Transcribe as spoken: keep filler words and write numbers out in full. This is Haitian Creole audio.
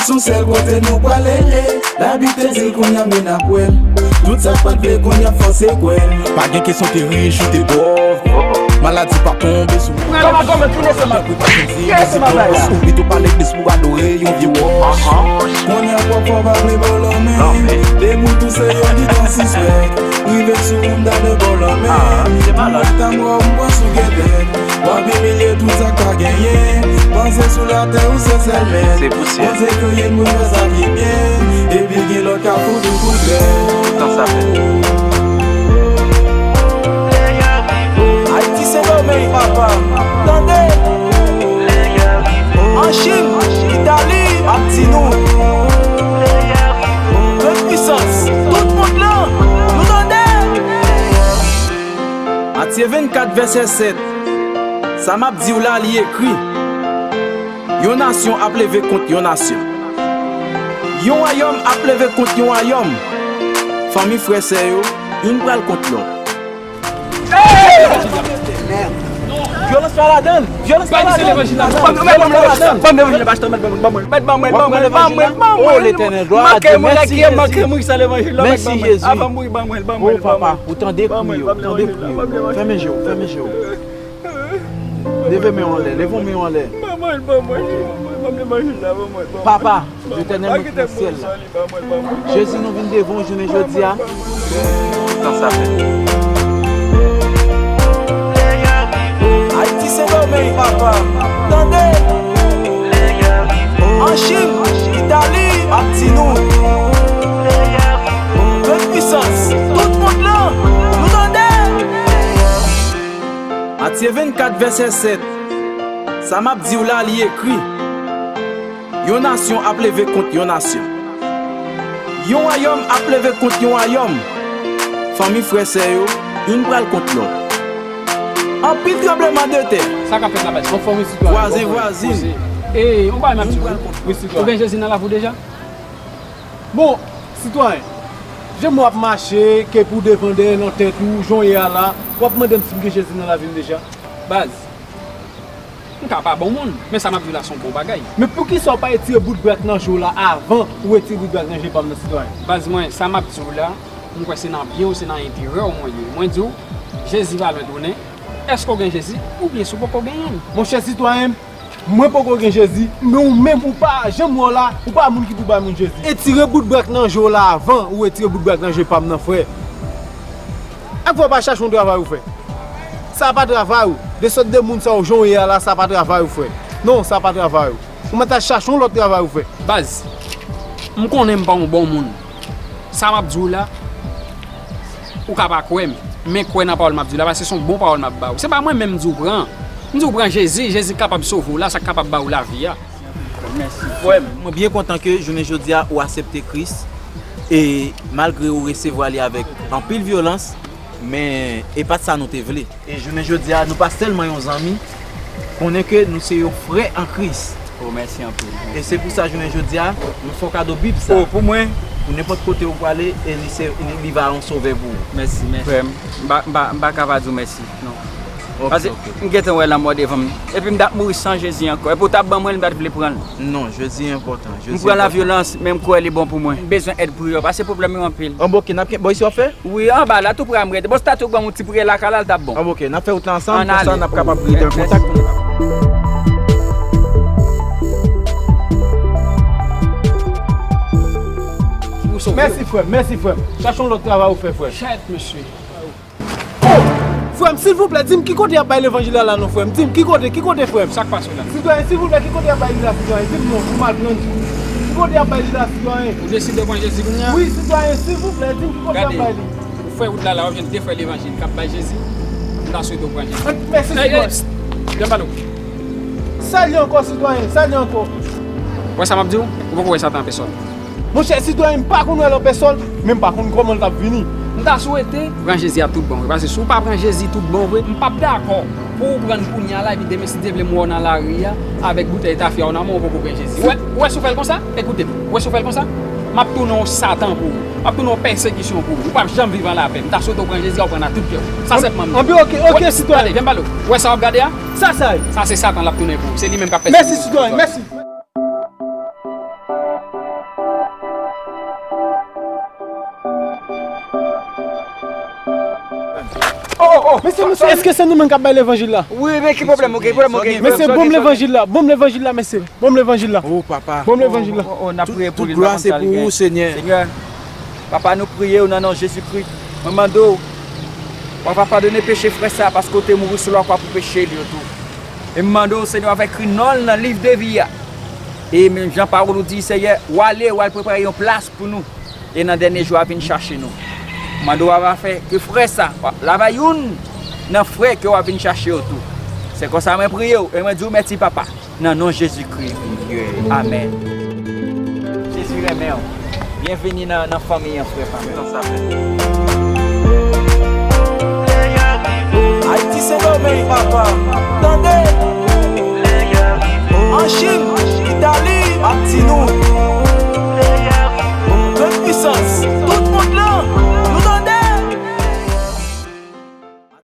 Yon sèl kote nou prale, labib te di l, kounye a men n ap wè l. Tout sa k pa t vle, kounye a fòse kwè l. Pa gen kesyon te rich ou te pòv. Maladi pa tonbe sou ou. Kòman, kòman, ki leson m ap, ki leson m ap bay la? Ou pito pale plis pou adore yon vye wòch. Kounye a pòv pa vle ba w lanmen. Depi w tou se yo ki pran sispèk. Rive sou ou m ta de ba w lanmen. Pou mwen ta mò m pran sou gèbèt. W ap imilye tout sa k pa genyen. Panse sou latè ou se sèl mèt. Se pousyè. Bondye kreye n pou n fè sa ki byen. Epi gen lòt k ap fout ou kout bèt. Tan sa fè. Ayiti Sendomeng, papa. Tande. An Chin, Itali, m ap di nou. Grann pwisans, tout mond lan, nou tande. Matye vennkat, vèsè sèt. Sa m ap di w la, li ekri. Yon nasyon ap leve kont yon nasyon. Yon wayòm ap leve kont yon wayòm. Fanmi, frè, sè yo, youn pral kont lòt. Vyolans pa ladan l. Vyolans pa ladan l. Ban m levanjil la, pastè, ban m levanjil la. Mèt ban mwen, ban mwen, ban mwen, ban mwen. O Letènel, glwa a Dye. Mèsi Jezi. Mèsi Jezi. O papa, ou tande kri yo, ou tande kri yo. Fèmen je w, fèmen je w. Leve men w anlè, leve men w anlè. Papa, Letènèl, nou ki nan syèl la. Jezi, nou vin devan w jounen jodi a. Tan sa fè. Ayiti Sendomeng, papa. Tande. An Chin, Itali, m ap di nou. Grann pwisans, tout mond lan, nou tande. Matye vennkat, vèsè sèt. Sa m ap di w la, li ekri. Yon nasyon ap leve kont yon nasyon. Yon wayòm ap leve kont yon wayòm. Fanmi, frè, sè yo, youn pral kont lòt. Anpil tranbleman de tè. Sa k ap fèt la, baz? Anfòm, wi, sitwayen. Vwazen, vwazin. E, yon bagay m ap di w. Wi, sitwayen. Ou gen Jezi nan lavi w deja? Bon, sitwayen, jan w ap mache, kep ou devan dèyè nan tèt ou, jan w ye a la, w ap mande m si m gen Jezi nan lavi m deja? Baz, m ka pa bon moun, men sa m ap di w la se yon bon bagay. Men poukisa w pa retire bout bra k nan je w la avan ou retire bout bra k nan je pa m nan, sitwayen? Baz mwen, sa m ap di w la, m kwè se nan byen w, se nan enterè w mwen ye. Mwen di w, Jezi pa lwen tounen. Èske w gen Jezi? Oubyen si w poko genyen l? Monchè sitwayen, mwen poko gen Jezi, men ou menm ou pa janm wè w la, ou pa moun ki pou bay moun Jezi. Retire bout bra k nan je w la avan ou retire bout bra k nan je pa m nan, frè. Ak fò w pa chache yon travay ou fè. Sa pa travay ou. De sòt de moun sa yo jan w ye a la, sa pa travay ou, frè. Non, sa pa travay ou. Ou mèt al chache yon lòt travay ou fè. Baz, m konnen m pa yon bon moun. Sa m ap di w la, ou ka pa kwè m, men kwè nan pawòl m ap di w la, paske se yon bon pawòl m ap ba w. Se pa mwen menm m di w pran. M di w pran Jezi, Jezi kapab sove w la, sa k kapab ba w lavi a. Frè m, mwen byen kontan ke jounen jodi a ou aksepte Kris, e malgre ou resevwa li avèk anpil vyolans, men e pa t sa nou te vle. E jounen jodi a, nou pa sèlman yon zanmi, konnen ke nou se yon frè an Kris. Oh, mèsi anpil. E se pou sa, jounen jodi a, nou fè w kado Bib sa. Oh, pou mwen? Pou nenpòt kote ou prale, e li se, li, li va yon sovè pou ou. Mèsi, mèsi. Frè m, m pa, m pa, m pa ka pa di w mèsi, non. Ok, paske ok. M gentan wè lanmò devan m. Epi m t ap mouri san Jezi ankò. Epi w t ap ban mwen l, m pa t vle pran l. Non, Jezi enpòtan. M pran lavyolans, men m kwè li bon pou mwen. M bezwen èd priyè, paske pwoblèm yo anpil. Anben, ok, n ap ken-, bò, isi w ap fè? Wi, anba la, tou prè a m rete. Bon, si w ta tou ban m yon ti priyè lakay la, l t ap bon. Anben, ok, n ap fè wout la ansanm, konsa n ap kapab rete an kontak. Mèsi, frè m, mèsi, frè m. Chache yon lòt travay ou fè, frè m. Chèt, mesye. Oh! Frè m, silvouplè, di m ki kote y ap bay levanjil la, la, non, frè m. Di m ki kote, ki kote, frè m? Sa k pase w la? Sitwayen, silvouplè, ki kote y ap bay li la, sitwayen? Di m non, pou m al pran li. Ki kote y ap bay li la, sitwayen? Ou deside pran Jezi kounye a? Wi, sitwayen, silvouplè, di m ki kote y ap bay li. Ou fè wout la, la, w ap jwenn de frè levanjil k ap bay Jezi. M ta swete w pran Jezi. Mèsi, sitwayen. Ey, ey, pst, byen pale w. Sa li ankò, sitwayen, sa li ankò? Wè sa m ap di w? Ou poko wè Satan an pèsòn. Monchè, sitwayen, m pa konn wè l an pèsòn, men m pa konn kòman l t ap vini. M ta swete pran Jezi a tout bon vre, paske si w pa pran Jezi tout bon vre, m p ap dakò pou w pran l kounye a la, epi demen, si Dye vle, m wè w nan lari a, avèk boutèy tafya w nan men w, ou poko pran Jezi. Ou wè, ou wè si w fè l konsa? Ekoute m, ou wè si w fè l konsa? M ap tounen yon Satan pou ou. M ap tounen yon pèsekisyon pou ou. Ou p ap janm viv an lapè. M ta swete w pran Jezi a, w pran l a tout kè w. Sa sèlman m di. Anben, ok, ok, sitwayen. Tande, vin pale w. Ou wè sa w ap gade a? Sa, sa ye? Sa se Satan l ap tounen pou ou. Se li menm k ap pèsekite w. Mèsi, sitwayen, mèsi. Oh, oh, oh. Mesye, mesye, èske se nou menm k ap bay levanjil la? Wi, men ki pwoblèm ou gen? Pwoblèm ou gen? Mesye, ban m levanjil la, ban m levanjil la, mesye. Ban m levanjil la. Oh, papa. Ban m levanjil la. Oh, oh, oh, n ap priye pou li, tout glwa se pou ou, Senyè. Senyè, papa, nou priye w nan non Jezikri. Mwen mande w, papa, padone peche frè sa, paske w te mouri sou lakwa pou peche l yo tou. E m mande w, Senyè, avèk kri non l nan liv de vi a. E menm jan pawòl ou di, Senyè, w ale, w al prepare yon plas pou nou. E nan dènye jou a vin chache nou. Mande w ava fè ke frè sa, l ava youn nan frè ke w ap vin chache yo tou. Se konsa mwen priye w e mwen di w mèsi papa. Nan non Jezikri. Amèn. Jezi renmen w. Byenvini nan, nan fanmi an, frè pa m. Ayiti se domèn papa.